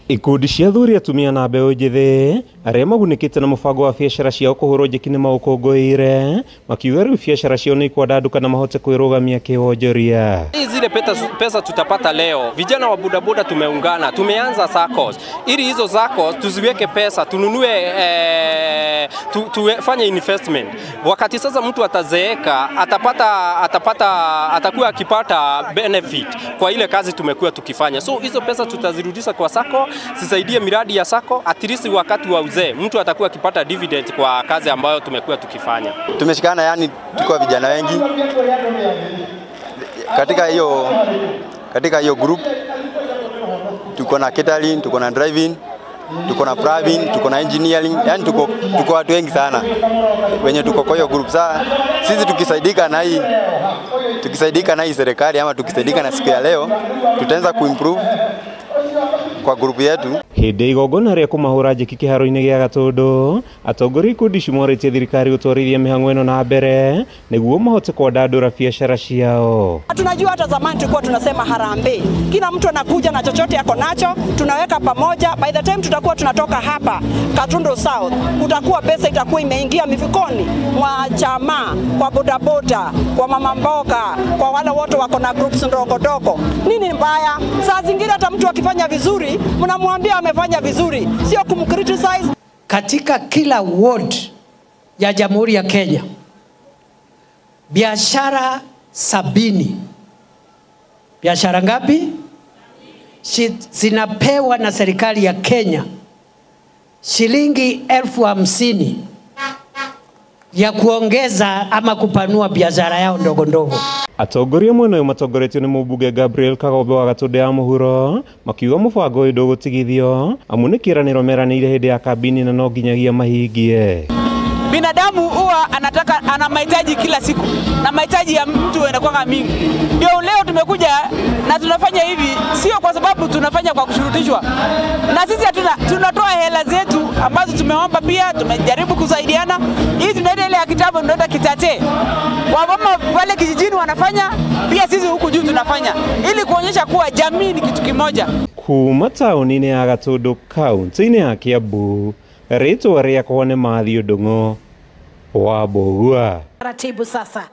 Ikundi cia athuri, atumia na mbeũ njĩthĩ arĩa magunĩkĩte na mũbango wa biacara ciao kũhũrwo njeki nĩ maũkũngũĩire, makiuga rĩu biacara ciao nĩ ikwandanduka na mahote kwĩrũgamia kĩwonjoria. Zile pesa tutapata leo, vijana wa bodaboda tumeungana, tumeanza SACCOS ili hizo SACCOS tuziweke pesa tununue, tufanye investment. Wakati sasa mtu atazeeka, atakuwa akipata benefit kwa ile kazi tumekuwa tukifanya. So hizo pesa tutazirudisha kwa SACCO, zisaidie miradi ya SACCO, at least wakati wa uzee mtu atakuwa akipata dividend kwa kazi ambayo tumekuwa tukifanya. Tumeshikana, yani tuko vijana wengi katika hiyo group. Tuko na catering, tuko na driving, tuko na plumbing, tuko na engineering, yani tuko watu wengi sana wenye tuko kwa hiyo group. Sasa sisi tukisaidika na hii serikali ama tukisaidika na siku ya leo, tutaanza kuimprove kwa group yetu. Hĩndĩ ya igongona rĩa kũmahũra njeki kĩharo-inĩ gĩa Gatũndũ, atongoria ikundi ici morĩtie thirikari gũtwarithia mĩhang'o ĩno na mbere nĩguo mahote kwandandũra biacara ciao. Tunajua hata zamani tulikuwa tunasema harambee, kila mtu anakuja na chochote ako nacho, tunaweka pamoja. By the time tutakuwa tunatoka hapa Gatundu South, kutakuwa pesa itakuwa imeingia mifukoni mwa chama, kwa bodaboda, kwa mama mboga, kwa wale wote wako na groups ndogo ndogo. Nini mbaya? Saa zingine hata mtu akifanya vizuri, mnamwambia amefanya vizuri, sio kumcriticize. Katika kila ward ya Jamhuri ya Kenya biashara 70, biashara ngapi zinapewa na serikali ya Kenya shilingi 50,000 ya kuongeza ama kupanua biashara yao ndogo ndogo. Atongoria mwena ũyũ matongoretio nĩ mũmbunge Gabriel Kagombe wa Gatũndũ ya mũhuro makiuga mũbango ũyũ ndũgũtigithio amu nĩ kĩĩranĩro meranĩire hĩndĩ ya kambini na no nginyagia mahingie. Binadamu huwa anataka, ana mahitaji kila siku na mahitaji ya mtu yanakuwa mingi. Ndio leo tumekuja na tunafanya hivi, sio kwa sababu tunafanya kwa kushurutishwa, na sisi hatuna, tunatoa hela zetu ambazo tumeomba, pia tumejaribu kusaidiana. Hii tunaita ile ya kitambo, tunaita kitate. Wamama pale kijijini wanafanya, pia sisi huku juu tunafanya, ili kuonyesha kuwa jamii ni kitu kimoja. Kuma taũni-inĩ ya Gatũndũ, kaũntĩ-inĩ ya Kiambu, rĩtwa rĩakwa nĩ Mathiũ Ndung'u wa Mbũgua. Taratibu sasa.